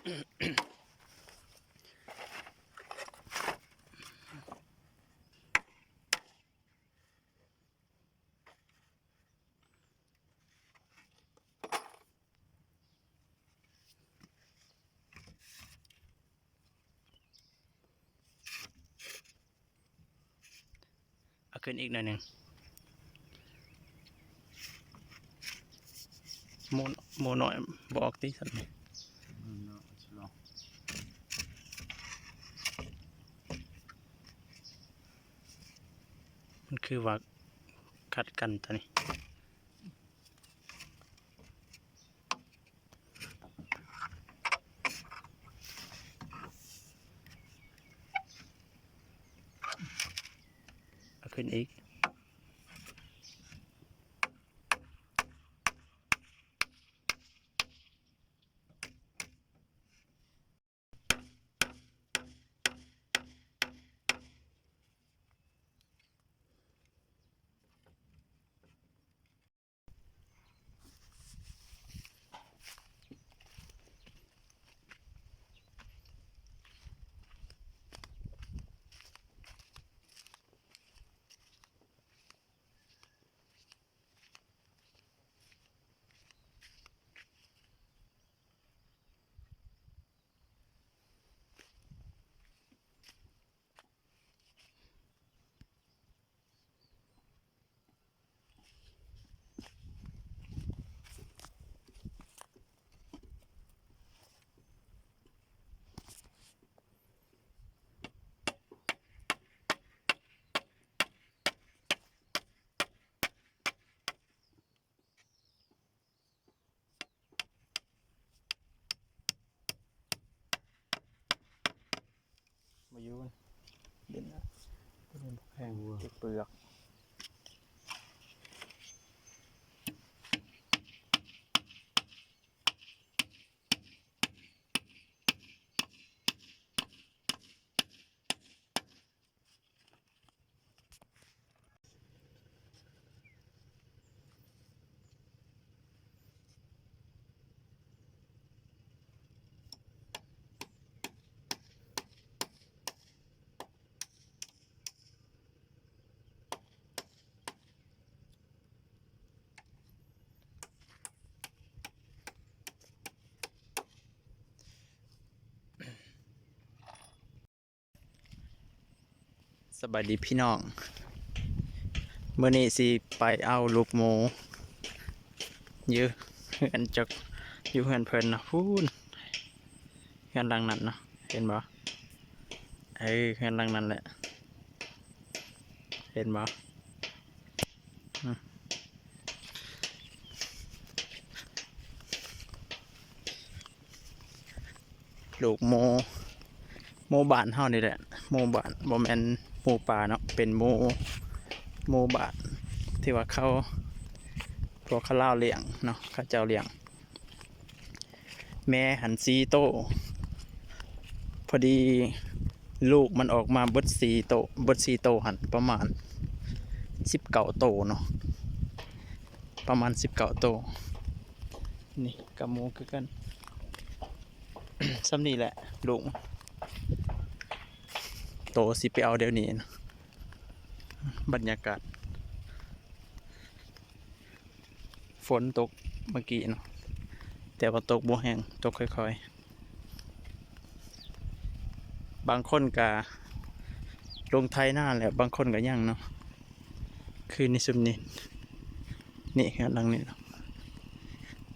ເອົາຂຶ້ນອີກໜ້ອຍໜຶ່ງ. ໂມ ໂມນ້ອຍບໍ່ອອກຕິຊັ້ນນີ້? ມັນຄືວ່າຂັດກັນຕົວນີ້. ເອົາຂຶ້ນອີກ. ມາຢູ່ເປັນ ເປັນແພງເກັບເປືອກ. ສະບາຍດີພີ່ນ້ອງ, ມື້ນີ້ຊິໄປເອົາລູກໝູຢູ່ເຮືອນຈັກ ຢູ່ເຮືອນເພິ່ນນະ ພຸ້ນ ເຮືອນຫຼັງນັ້ນເນາະ ເຫັນບໍ່? ເອີ ເຮືອນຫຼັງນັ້ນແຫຼະ ເຫັນບໍ່? ອືມ ລູກໝູ ໝູບ້ານເຮົານີ້ແຫຼະ ໝູບ້ານ ບໍ່ແມ່ນໝູປ່າເນາະ ເປັນໝູ ໝູບ້ານ ທີ່ວ່າເຂົາ ພວກເຂົາລາວລ້ຽງເນາະ ເຂົາເຈົ້າລ້ຽງ ແມ່ຫັ້ນສີ່ໂຕ ພໍດີລູກມັນອອກມາເບິດສີ່ໂຕ ເບິດສີ່ໂຕຫັ້ນ ປະມານສິບເກົ້າໂຕເນາະ ປະມານສິບເກົ້າໂຕ. ນີ້ກະໝູຄືກັນ ສ່ຳນີ້ແຫຼະລູກ ໂຕຊິໄປເອົາດຽວນີ້ນະ. ບັນຍາກາດ ຝົນຕົກເມື່ອກີ້ເນາະ ແຕ່ວ່າຕົກບໍ່ແຮງ ຕົກຄ່ອຍໆ ບາງຄົນກະລົງໄຖນາແລ້ວ ບາງຄົນກະຍັງເນາະ ຄືໃນຊຸມນີ້ ນີ້ເຮືອນຫຼັງນີ້ເນາະ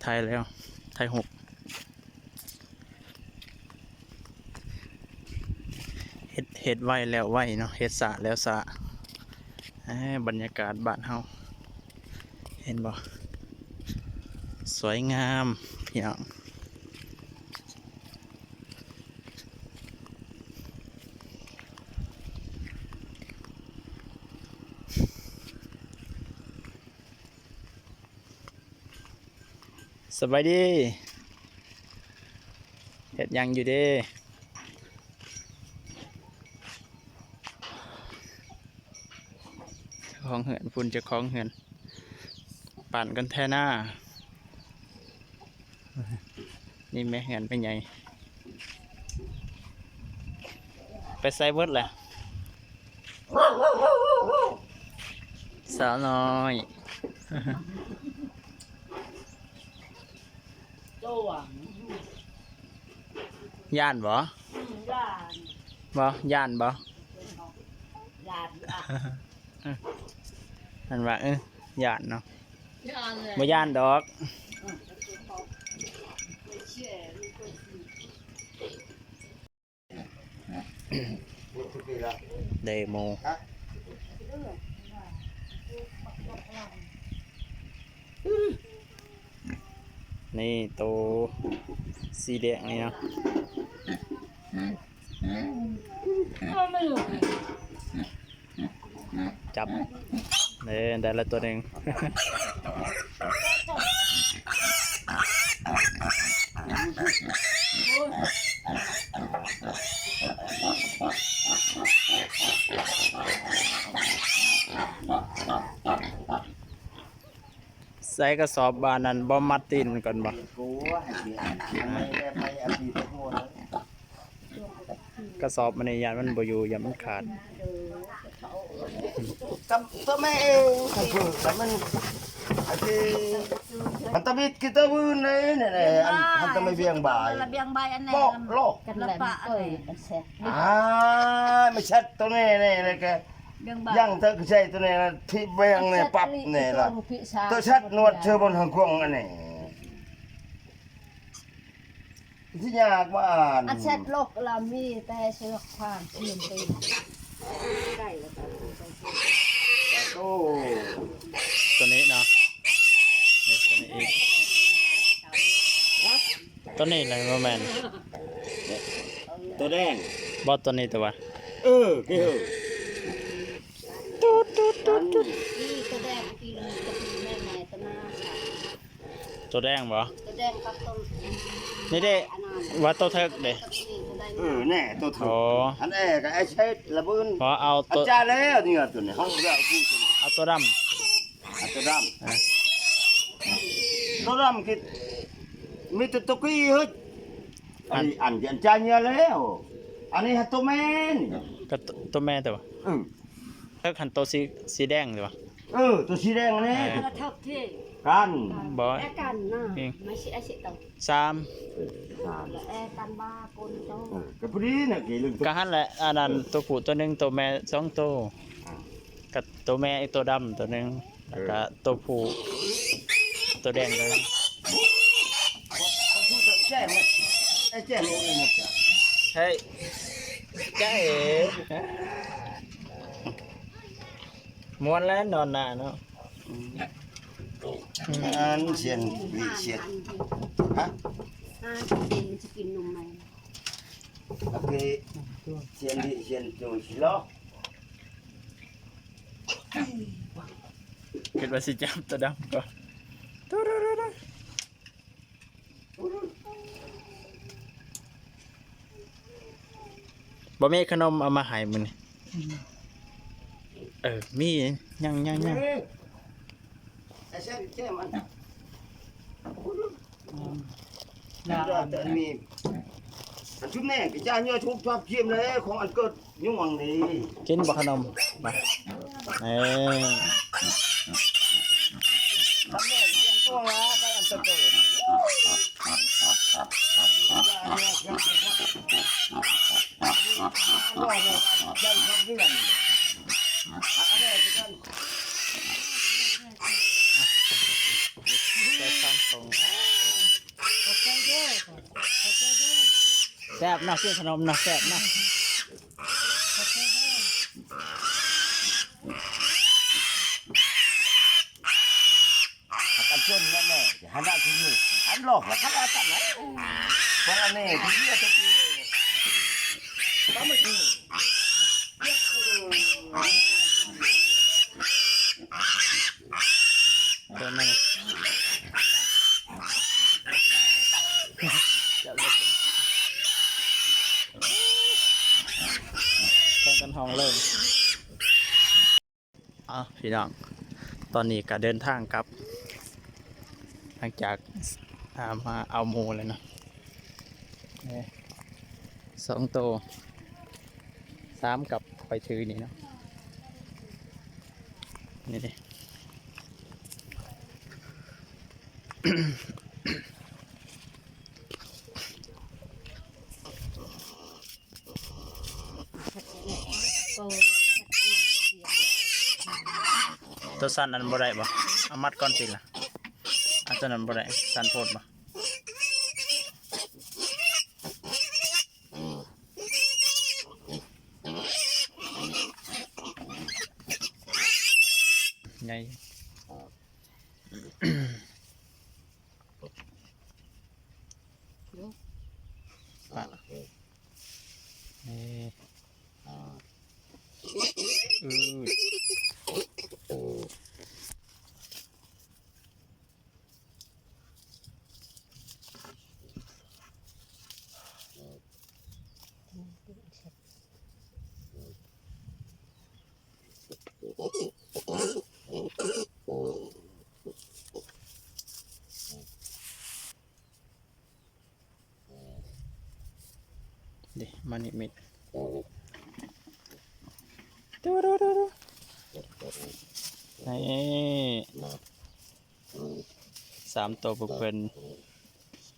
ໄຖແລ້ວ ໄຖຫົກ ເຮັດ ເຮັດໄວແລ້ວໄວເນາະ ເຮັດຊ້າແລ້ວຊ້າ. ເອີ ບັນຍາກາດບ້ານເຮົາ ເຫັນບໍ່? ສວຍງາມພີ່ນ້ອງ. ສະບາຍດີ ເຮັດຫຍັງຢູ່ເດ? ເຈົ້າຂອງເຮືອນ ພຸ້ນເຈົ້າຂອງເຮືອນ ປານກັນແທ້ນາ. ນີ້ແມ່ເຮືອນແມ່ໃຫຍ່ ໄປໃສເບິດແຫຼະ ສາວນ້ອຍ? ຢ້ານບໍ່? ອືມ ຢ້ານ. ບໍ່ ຢ້ານບໍ່? ຢ້ານ. ມັນວ່າ ເອີ ຢ້ານເນາະ. ຢ້ານແຫຼະ. ບໍ່ຢ້ານດອກ. ເດໂມ ນີ້ໂຕສີແດງນີ້ເນາະ. ຈັບເດີ ໄດ້ລະຕົວໜຶ່ງ. ໃສ່ກະສອບບາດນັ້ນ ບໍ່ມັດຕີນມັນກ່ອນບໍ່? ກະສອບມັນນີ້ຢ້ານມັນບໍ່ຢູ່ ຢ້ານມັນຂາດ. ກັບຕົວແມ່ເອງ ຄັນເພິ່ນ ຄັນມັນ ອັນທີ່ ອັນຕະມິດກິນຕະວືນເດ້ ນີ້ໆ ອັນ ອັນຕະໄມວຽງບາຍ ລະວຽງບາຍອັນນັ້ນ ບໍ່ ໂລກ ລະປະອັນນີ້. ອ່າ ມາຊັດຕົວນີ້ ນີ້ ນີ້ກະ ວຽງບາຍ ຍັງເຖິກໃສ່ຕົວນີ້ນະ ທີ່ວຽງນີ້ປັບນີ້ລະ ຕົວຊັດນວດເຊີບົນຫາງຂວາງອັນນີ້. ຊິຍາກມາອ່ານ ອັນເຊັດໂລກລະມີແຕ່ເຊືອກຟາງ ໂອ້ ຕົວນີ້ເນາະ ນີ້ຕົວນີ້ອີກ ຕົວນີ້ແຫຼະບໍ່ແມ່ນ ຕົວແດງ ບໍ່ ຕົວນີ້ຕົວະ ເອີ ຄື ຕູດ ຕູດ ຕູດ ຕູດ ນີ້ຕົວແດງ ອີ່ ຕົວແດງບໍ່? ຕົວແດງກັບຕົວ ນີ້ເດ້ ວ່າຕົວເຖິກເດ້ ເອີ ແນ່ ຕົວເຖິກ ອໍ ອັນແອກະແອເຊັດລະບືນ ພໍເອົາຕົວ ອາຈານແລ້ວນີ້ ຕົວນີ້ເຮົາບໍ່ໄດ້ເອົາຄືຕົວນີ້ ເອົາຕົວດຳ ເອົາຕົວດຳ ຕົວດຳກິນ ມີແຕ່ຕົວກີ້ເຮີ້ຍ ອັນ ອັນ ອັນຈານເຫຍື່ອແລ້ວ ອັນນີ້ຫາຕົວແມ່ນີ້ ກະຕົວແມ່ແຕ່ວ່າ ເອີ ເຖິກຫັ້ນໂຕສີ ສີແດງຕິວະ? ເອີ ໂຕສີແດງນີ້ ເອີ ກັນ ບໍ່ ແອກັນນະ ອືມ ມາຊິອາຊິໂຕ ສາມ ສາມ ແອກັນບາກົນໂຕ ເອີ ກະພໍດີນະ ກະຫັ້ນແຫຼະ ອັນນັ້ນ ໂຕຜູ້ໂຕໜຶ່ງ ໂຕແມ່ສອງໂຕ ກະໂຕແມ່ອີກໂຕດຳໂຕໜຶ່ງ ແລ້ວກະ ເອີ ໂຕຜູ້ ໂຕແດງເລີຍ ເຮີ້ຍ ຈ໊ະເອ ມ່ວນແລ້ວນອນໜ້າເນາະ ອືມ ອັນສຽນວິສຽນ ຮະ ມັນຊິກິນນົມໃໝ່ ໂອເຄ ສຽນວິສຽນໂຕຊິລໍ ຄິດວ່າຊິຈັບຕົວດຳກ່ອນ ບໍ່ມີຂະໜົມເອົາມາໃຫ້ມື້ນີ້ ອືມ ເອີ ມີ ຍັງ ຍັງ ຍັງ ເອີ ໃສ່ແຊມ ແຊມອັນ ອືມ ອັນຈຸບແນງກະຈາຍຍໍທຸກຊອບຈຽມເລີຍ ຂອງອັນເກີດ ຍຸ່ງອັງນີ້ ກິນບໍ່ຂະໜົມ ມາ ເອີ ແຊບເນາະ ກິນຂະໜົມເນາະ ແຊບເນາະ ພາກັນຊົນແນ່ໆ ຫັນໜ້າທີ່ຢູ່ ຫັນຫຼອກລະຄັນວ່າຈັ່ງໃດ ພວກອັນນີ້ທີ່ເສຍຕົວຈິງ ປາໝຶກນີ້ ແຂ່ງກັນຮ້ອງເລີຍ ເອົາ ພີ່ນ້ອງ ຕອນນີ້ກະເດີນທາງກັບ ຫຼັງຈາກ ອ່າ ມາເອົາໝູແລ້ວເນາະ ເອີ ສອງໂຕ ຕາມກັບຂ້ອຍຖືນີ້ເນາະ ນີ້ເດ້. ໂຕຊັ້ນນັ້ນບໍ່ໄດ້ບໍ່? ເອົາມັດກ່ອນຕິລະ. ອັນຕົວນັ້ນບໍ່ໄດ້ ສັ້ນໂພດບໍ່? ໃຫຍ່. ປະ ເອີ ອື ເດ້ ມານິມິດ ດູ ດູ ດູ ດູ ນີ້ ສາມໂຕພວກເພິ່ນ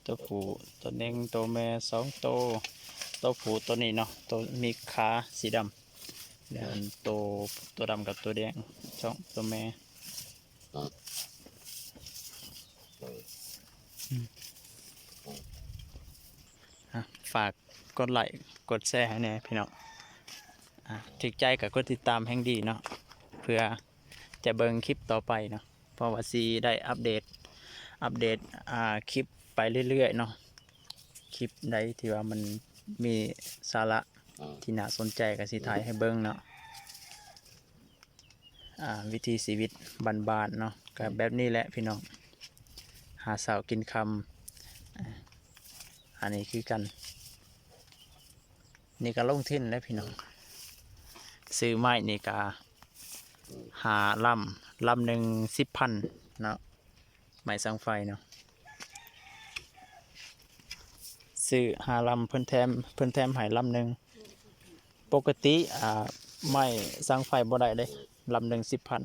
ໂຕຜູ້ໂຕໜຶ່ງ ໂຕແມ່ສອງໂຕ ໂຕຜູ້ໂຕນີ້ເນາະ ໂຕມີຂາສີດຳ ແລ້ວອັນໂຕ ໂຕດຳກັບໂຕແດງ ສອງໂຕແມ່. ອ່ະ ຝາກກົດໄລ້ກົດແຊໃຫ້ແດ່ພີ່ນ້ອງ ອ່ະ ຖືກໃຈກໍກົດຕິດຕາມແຮ່ງດີເນາະ ເພື່ອຈະເບິ່ງຄລິບຕໍ່ໄປເນາະ ເພາະວ່າຊິໄດ້ອັບເດດ ອັບເດດ ອ່າ ຄລິບໄປເລື້ອຍໆເນາະ ຄລິບໃດທີ່ວ່າມັນມີສາລະທີ່ໜ້າສົນໃຈກໍຊິຖ່າຍໃຫ້ເບິ່ງເນາະ. ອ່າ ວິຖີຊີວິດບ້ານໆເນາະ ກໍແບບນີ້ແຫຼະພີ່ນ້ອງ ຫາເຊົ້າກິນຄ່ຳ ອັນນີ້ຄືກັນ ນີ້ກໍລົງທຶນແຫຼະພີ່ນ້ອງ ຊື້ໄມ້ນີ້ກໍຫ້າລຳ ລຳໜຶ່ງສິບພັນເນາະ. ໄມ້ສັງໄຟເນາະ ຊື້ຫ້າລຳ ເພິ່ນແຖມ ເພິ່ນແຖມໃຫ້ລຳໜຶ່ງ ປົກກະຕິ ອ່າ ໄມ້ສັງໄຟບໍ່ໄດ້ເດ້ ລຳໜຶ່ງສິບພັນ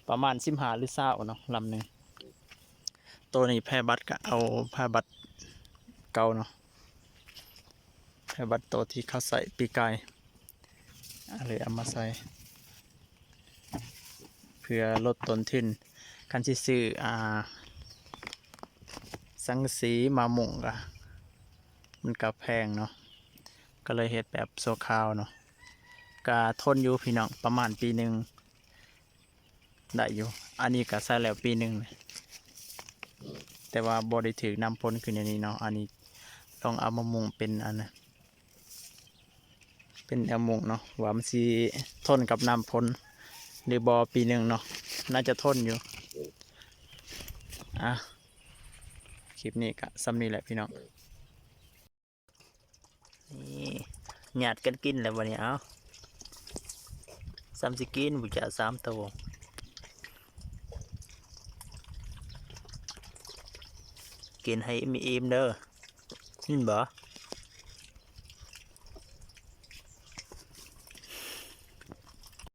ປະມານສິບຫ້າຫຼືຊາວເນາະ ລຳໜຶ່ງ. ໂຕນີ້ແພບັດກໍເອົາແພບັດເກົ່າເນາະ ແພບັດໂຕທີ່ເຂົາໃຊ້ປີກາຍ ເລີຍເອົາມາໃສ່ ເພື່ອລົດຕົ້ນທຶນ ຄັນຊິຊື້ ອ່າ ສັງກະສີມາມຸງກະ ມັນກະແພງເນາະ ກໍເລີຍເຮັດແບບຊົ່ວຄາວເນາະ ກະທົນຢູ່ພີ່ນ້ອງ ປະມານປີໜຶ່ງໄດ້ຢູ່ ອັນນີ້ກະໃຊ້ແລ້ວປີໜຶ່ງ ແຕ່ວ່າບໍ່ໄດ້ຖືກນ້ຳຝົນຄືແນວນີ້ເນາະ ອັນນີ້ລອງເອົາມາມຸງເປັນອັນ ເປັນແນວມຸງເນາະ ວ່າມັນຊິທົນກັບນ້ຳຝົນຫຼືບໍ່ ປີໜຶ່ງເນາະ ໜ້າຈະທົນຢູ່. ອ່ະ ຄລິບນີ້ກະສ່ຳນີ້ແຫຼະພີ່ນ້ອງ ນີ້ ຍາດກັນກິນແລ້ວບັດນີ້ ເອົາ ສ່ຳຊິກິນ ຜູ້ຈາສາມໂຕ ກິນໃຫ້ອີ່ມໆເດີ ເຫັນບໍ່?